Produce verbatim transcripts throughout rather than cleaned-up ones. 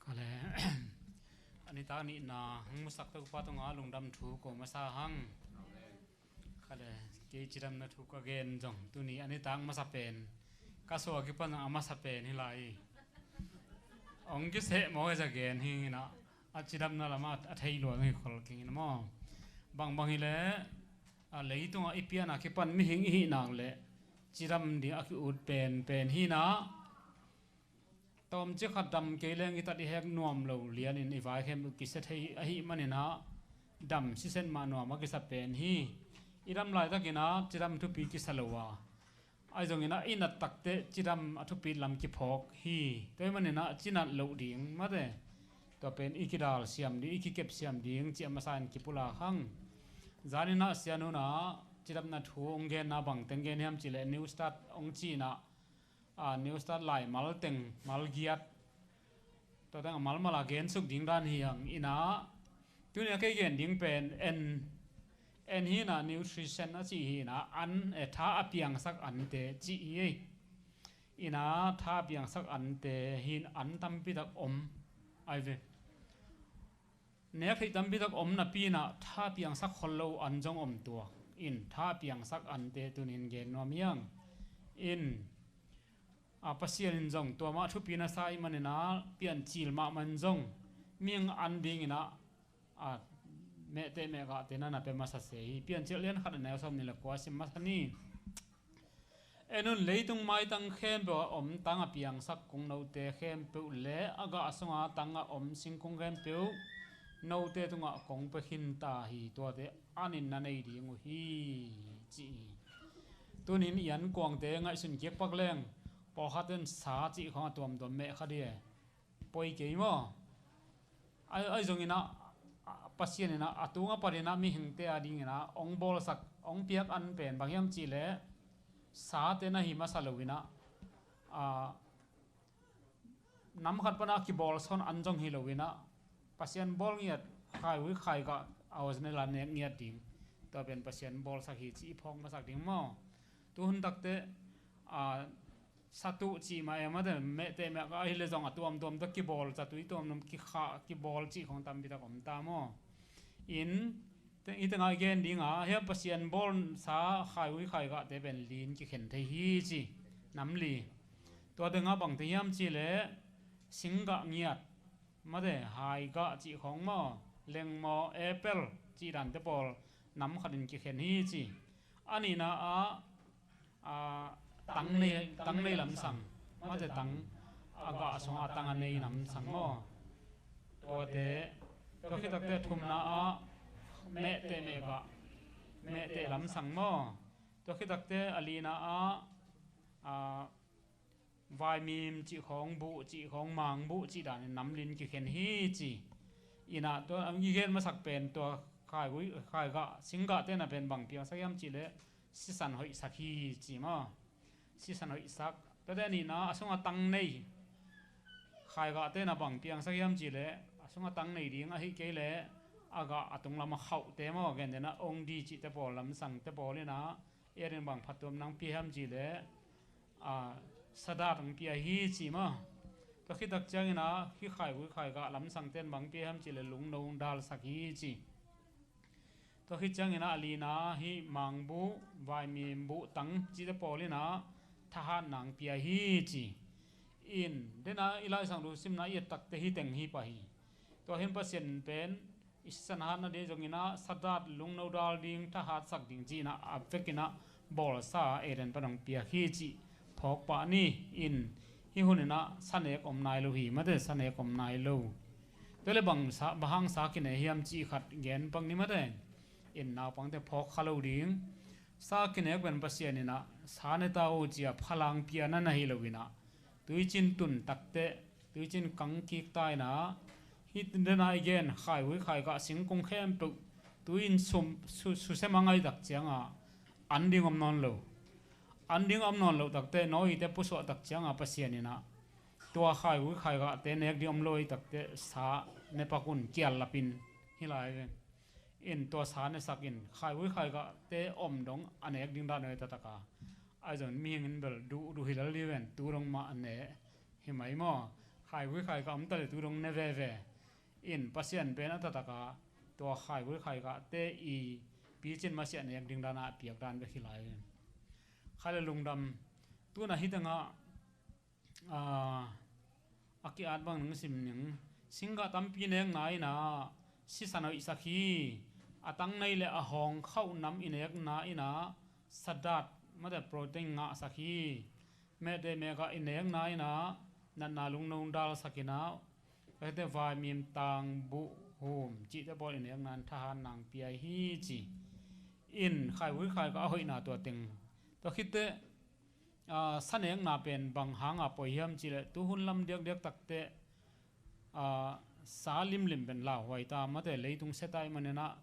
Kale, a nitak nihna hong musak Topa tungah lungdam thu ko masa hang. Kale, kei cidamna thu ka gen zong tuni a nitak masa pen ka suak kipan a masa pen hi lai. Hong kiseh maw, za gen hi inah a cidamna lamah a thei lua zong hi khol keng inah maw. Bangbang hileh a leitungah i pianah kipan mihing i hih nak leh cidam ding a ki-ut penpen hi inah, tawmcik khat dam kei leng i tat i hek nuam lo lianin i vai khempeuh kisia thei ahih maninah dam siset mah nuam a kisa pen hi. I dam laitakinah cidam thupi kisa lo a, ahi zonginah i nat takteh cidam a thupit lam kiphawk hi. Tua ahih maninah cinat loh ding mate, tua pen i kidal siam ding, i kikep siam ding ci a masa in kipulak hang. Zaninah sianunah cidamna thu hong genna bangteng gen hiam cihleh New Start hong cinah, a, New Start lai mal teng, mal giat, tua teng a malmal a gensuk ding dan hi hang inah, tuni a kei gen ding pen en, en hi inah nutrition a cih hi inah an, e, tha a piangsak ante cih hi ei. Inah tha a piangsak ante hi in an tampitak om ai ve. Nek theih tampitak om napi inah tha piangsak khol lo an zong om tuak in tha piangsak ante tunin gen nuam hiang. In, a, Pasian in zong tua mah thupi na sa ahih maninah piancil mahmah in zong mihing an dinginah, a, mehteh mehgahte na na pia masa se hi. Piancil lian khat a neu sawm nih le kua sim masa ni. En un, leitung maitang khempeuh a om tang a piangsak kungnote khempeuh le a gah sunga tang a om singkung khempeuh note tungah kong pia khin ta hi. Tuate anin na nei ding uh hi, ci hi. Tunin i ankuangte ngaihsun kik pak leng pawlkhat in sa cih khawng a tuamtuam meh kha dih e. Poi kei maw? Ahi, ahi zonginah, a, Pasian inah a tung a paninah mihingte a dinginah hong bawlsak, hong piak an pen bang hiam cihleh sate na hi masa loinah, a, nam khat panah a kibawl sawn an zong hi loinah Pasian bawl ngiat khaivui khaigah a original a nek ngiat ding. Tua pen Pasian bawlsak hi ci i phawk masak ding maw? Tu hun takteh, a, satuh cih mah e mate, mehteh mehgah ahih leh zong a tuamtuam tawh kibawl, zatui tuamtuam kikhah kibawl cih khawng tampitak om ta maw? In, te, i tengah i gen dinga hiam, Pasian bawlsa khaivui khaigahte pen lin kikhen thei hi ci. Nam li. Tua tengah bangte hiam cihleh singgah ngiat mate, haigah cih khawng maw, lengmaw, apple cih dante pawl nam khatin kikhen hi ci. A nihna ah, a, tang nei, tang nei lamsang mate, tang a gah sungah a tang a nei lamsang maw? Tuate, tua khitakteh a thumna ah mehteh mehgah, mehteh lamsang maw? Tua khitakteh a lina ah, a, vaimim cih khawng, buh cih khawng, mangbuh cih danin namlin kikhen hi ci. Inah tua i gen masak pen tua khaivui, khaigah, singgahte na pen bang piangsak hiam cihleh sisan hoihsak hi ci maw? Sisan hoihsak. Tuate a nihna a sungah tang nei khaigahte na bang piangsak hiam cihleh a sungah tang nei ding ahih kei leh a gah a tunglam a khauhte maw, gentehna ongdi cihte pawl, lamsangte pawl inah i adin bang phattuam nang pia hiam cihleh, a, sadat hong pia hi ci maw? Tua khitak ciangin ah hih khaivui khaigah lamsangte in bang pia hiam cihleh lungno hong dalsak hi ci. Tua khit ciangin ah a lina hih mangbuh, vaimim buh, tang cihte pawl inah thahatna hong pia hi ci. In, dena i Lai Siangtho simna i et takteh hih teng hi pah hi. Tua hi in Pasian pen i sisan hatna ding zongin ah sadat, lungno dal ding, thahatsak ding ci-in ah a vekin ah bawlsa Eden pan hong piak hi cih phawk pah ni. In, hih hun in ah sa nek om nai lo hi mate, sa nek om nai lo. Tua leh bang sa, bang hang sa kine hiam cih khat gen pak ni mate. In, naupangte phawk kha lo ding. Sa kinek pen Pasian in ah sa ne ta o ci-a phalang piakna na hi loin ah tuicin tun takteh, tuicin kang kik ta in ah, hih dena i gen khaivui khaigah singkung khempeuh tui in sum, su, susia mang ahih tak ciangah an ding om nawn lo. An ding om nawn loh takteh Noah-te pusuah tak ciangah Pasian in ah tua khaivui khaigahte nek ding om lo ahih takteh sa ne pak un, kial lapin hi lai ve. In, tua sa nesak in khaivui khaigahte om dong a nek ding dan uh hi taktak a. Ahi zongin mihing in bel duh, duh hi lel ding ven, tu dong mah a ne hi mai maw? Khaigui khaigah om ta le tu dong ne veve. In Pasian pen a taktak a tua khaigui khaigahte i picin masiah nek ding dan a piak dan bek hi lai. Khai le lungdam. Tuna hi tengah, ah, a ki-at bang nang sim ning. Singgah tampi nekna in ah sisan hoihsak hi. A tang nei le a hawng khauh nam i nekna in ah sadat mate protein ngahsak hi. Mehte mehgah i nekna in ah natna lungno dalsak in ah, ka khite vaimim tangbuh hum cihte pawl i nekna in thahat nang pia hi ci. In khaigui khaigah a hoihna tua teng. Tua khitteh, ah, sa nekna pen bang hanga poi hiam cih leh tuhun lam diakdiak takteh, ah, sa limlim pen lauhuai ta mate leitung sia ta ahih manin ah,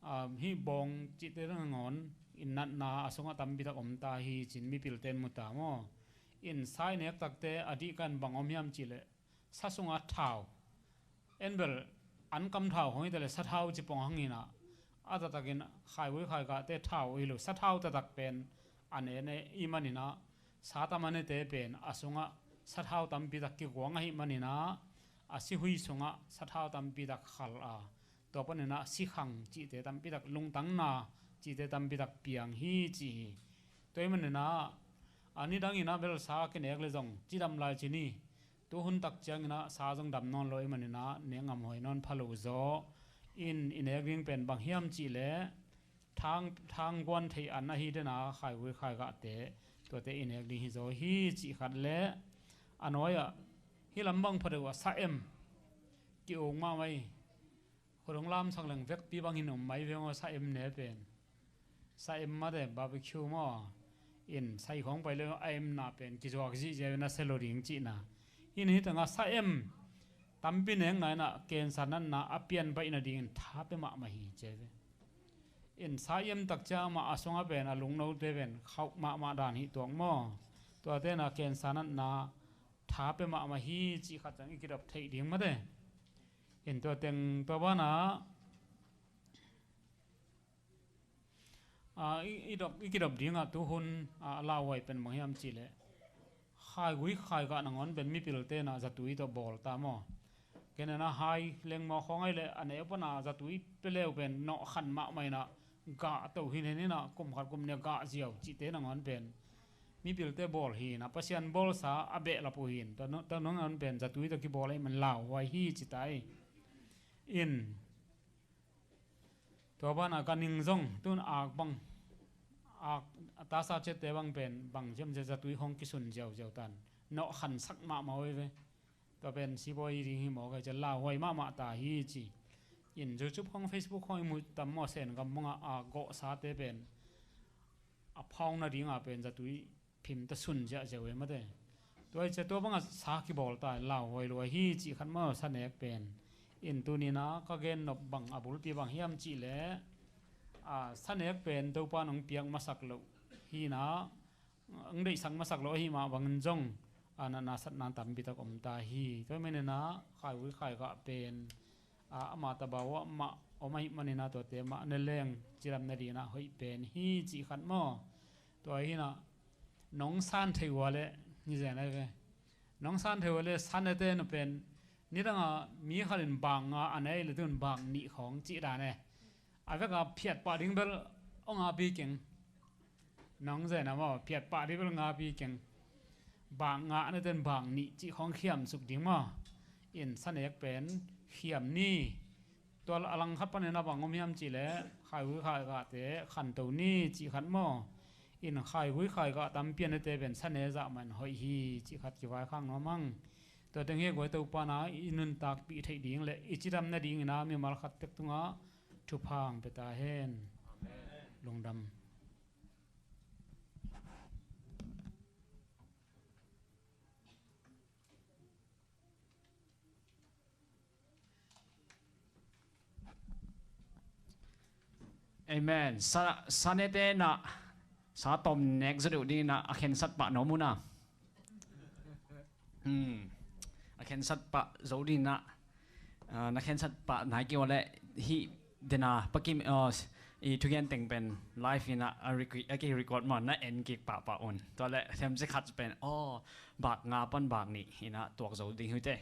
ah, hih bawng cihte nangawn in natna a sungah tampi tak om ta hi ci-in mipilte in mu ta maw? In sa i nek takteh a dih kan bang om hiam cih leh sa sungah thau. En bel an kam thau hong hi ta le sa thau ci pong hang hi-in ah, a taktakin khaigui khaigahte thau hi lo, sa thau taktak pen a ne ne i hih manin ah, sa tam a nete pen a sungah sa thau tampi tak kiguang ahih manin ah, a sihui sungah sa thau tampi tak khal a, tua panin ah sikhang cihte tampi tak, lungtangna cihte tampi tak piang hi ci hi. Tua ahih manin ah, a nidang in ah bel sa kinek le zong cidam lai ci ni. Tuhun tak ciangin ah sa zong dam nawn lo ahih manin ah nek ngam huai nawn pha lo zaw. In i nek ding pen bang hiam cih leh thang, thang guan theih an ahi den a khaigui khaigahte tuate i nek ding hi zaw hi cih khat le a nuai-ah hih lam bang pha deuh ah sa em ki-ung mahmah hi. Khuadung lamsang leng vekpi bangin om mai ve maw, sa em ne pen. Sa em mate barbecue maw. In sai khawng pai le a emna pen kizuak zihziah ve na sia lo ding cihna. In hih tengah sa em tampi nekna in ah cancer natna a pian baih nadingin tha pia mahmah hi ci ve. In sa i em tak ciang amah a sungah pen a lungnote pen khauh mahmah dan hi tuak maw. Tuate in ah cancer natna tha pia mahmah hi cih khat ciang i kidop theih ding mate. In tua teng tua banah, ah, i, i dop, i kidop dingah tuhun, ah, a lauhuai pen bang hiam cih leh khaigui khaigah nangawn pen mipilte in ah zatui tawh bawl ta maw? Ken in ah hai lengmaw khawng ahih leh a neu pan a zatui pia le uh pen nawhkhan mahmah in ah gah to hin hen in ah kum khat kum nih gah ziau cihte nangawn pen mipilte bawl hi-in ah Pasian bawlsa a behlap uh hi-in, tua nu-, tua nangawn pen zatui tawh kibawl ahih man lauhuai hi ci ta hi. In tua banah ka ning zong tun ak bang, ak a tasa ciatte bang pen bang ciam cia zatui hong kisun ziauziau tan, nawhkhansak mahmah uh hi ve. Tua pen sibawi ding hi maw, ka hi cia lauhuai mahmah ta hi ci. In YouTube khawng, Facebook khawng i muh tam maw, Sen gam bangah a gawhsate pen a phaung nadingah pen zatui phim ta sun ziahziau e mate. Tua hi cia tua bangah sa kibawl ta, lauhuai lua hi cih khat maw, sa nek pen. In tuni-in ah ka gen nop bang a bulpi bang hiam cih leh, a, sa nek pen Topa in hong piak masak loh hi-in ah, hong deihsak masak lo ahih mah bangin zong, a, natna satna tampi tak om ta hi. Tua ahih manin ah khaigui khaigah pen, a, ama tabau ah mah om ahih manin ah tuate mah ne leng cidam nadingin ah hoih pen hi cih khat maw. Tua hi-in ah nong san thei ua leh, hi zen ahi ve. Nong san thei ua leh sa nete na pen nidangah mi khat in bak nga a ne le tun bak nih khawng cih dan e. A vekah phiat pah ding bel aw ngapi keng. Nong zen a maw, phiat pah ding bel ngapi keng. Bak nga a neten bak nih cih khawng khiam suk ding maw. In sa nek pen khiam ni. Tua a langkhat panin a bang om hiam cih leh khaigui khaigahte khanto ni cih khat maw. In khaigui khaigah tampi a nete pen sa ne zah mah in hoih hi cih khat kivaikhak nuam hang. Tua teng hi guai, Topa in ah i nuntakpih theih ding le i cidam nadingin ah mimal khat tek tungah thupha hong pia ta hen. Lungdam. Amen. Sa, sa nete na, sa tom nek zo deuh ding na, a khensat pah nuam uh na. Hmm. A khensat pah zo ding na, ah, na khensat pah nai kei ua leh hih dena pakim, ah, i thugen teng pen live in ah a requi-, a ki record maw, na en kik pahpah un. Tua le themsi khat pen, aw, bak nga pan bak nih in ah tuak zo ding hi te.